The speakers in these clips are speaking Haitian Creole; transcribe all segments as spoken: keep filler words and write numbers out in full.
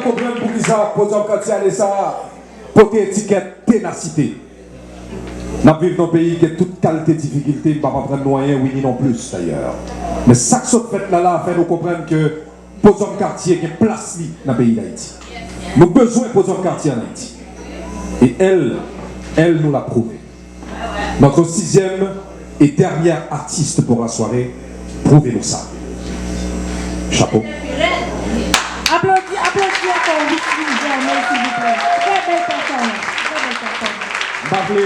Konprann poukisa Podium Kartye ane sa a pote etikèt tenasite. N ap viv nan yon peyi ki gen tout kalite difikilte, m p ap aprann nou anyen, Winnie non plis dayè. Men sa k sot fèt la la fè nou konprann ke Podium Kartye gen plas li nan peyi Dayiti. Nou bezwen Podium Kartye ann Ayiti. E elle, elle nous l'a prouvé. Notre sixième et dernière artiste pour la soirée, prouve nou sa. Chapo. Aplodi, aplodi ankò Whitney Germain, silvouplè. Trè bèl pèfòmans, trè bèl pèfòmans. M pa vle,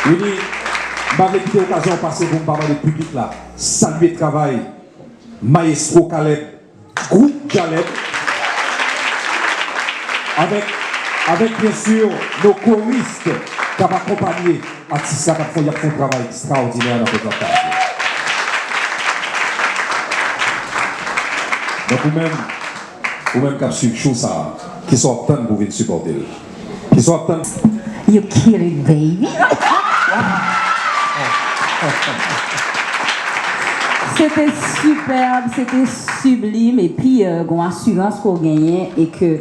Winnie, m pa vle kite okazyon an pase pou m pa mande piblik la salye travay Mayestwo Caleb, gwoup Caleb, avèk, avèk byen si nos choristes k ap akonpanye atis la k ap fè, y ap fè yon travay ekstraòdinè nan Podium Kartye. Donk ou menm, ou menm k ap swiv show sa a, kisa w ap tann pou w vin sipòte l? Kisa w ap tann? You kill it, baby. Se te sipèb, se te siblim, epi euh, gon asirans ke w genyen e ke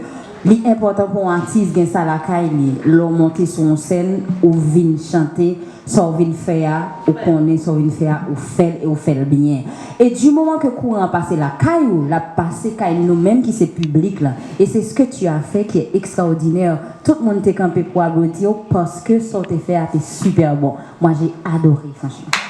li enpòtan pou yon atis gen sa lakay li. Lè w monte sou yon sèn, ou vin chante, sa w vin fè a, ou konnen sa w vin fè a, ou fè l e ou fè l byen. E di moman ke kouran an pase lakay ou, l ap pase kay nou menm ki se piblik la. Et c'est ce que tu as fait qui est extraordinaire. Tout moun te kanpe pou aplodi w paske sa w te fè a te super bon. Moi, j'ai adoré, franchement.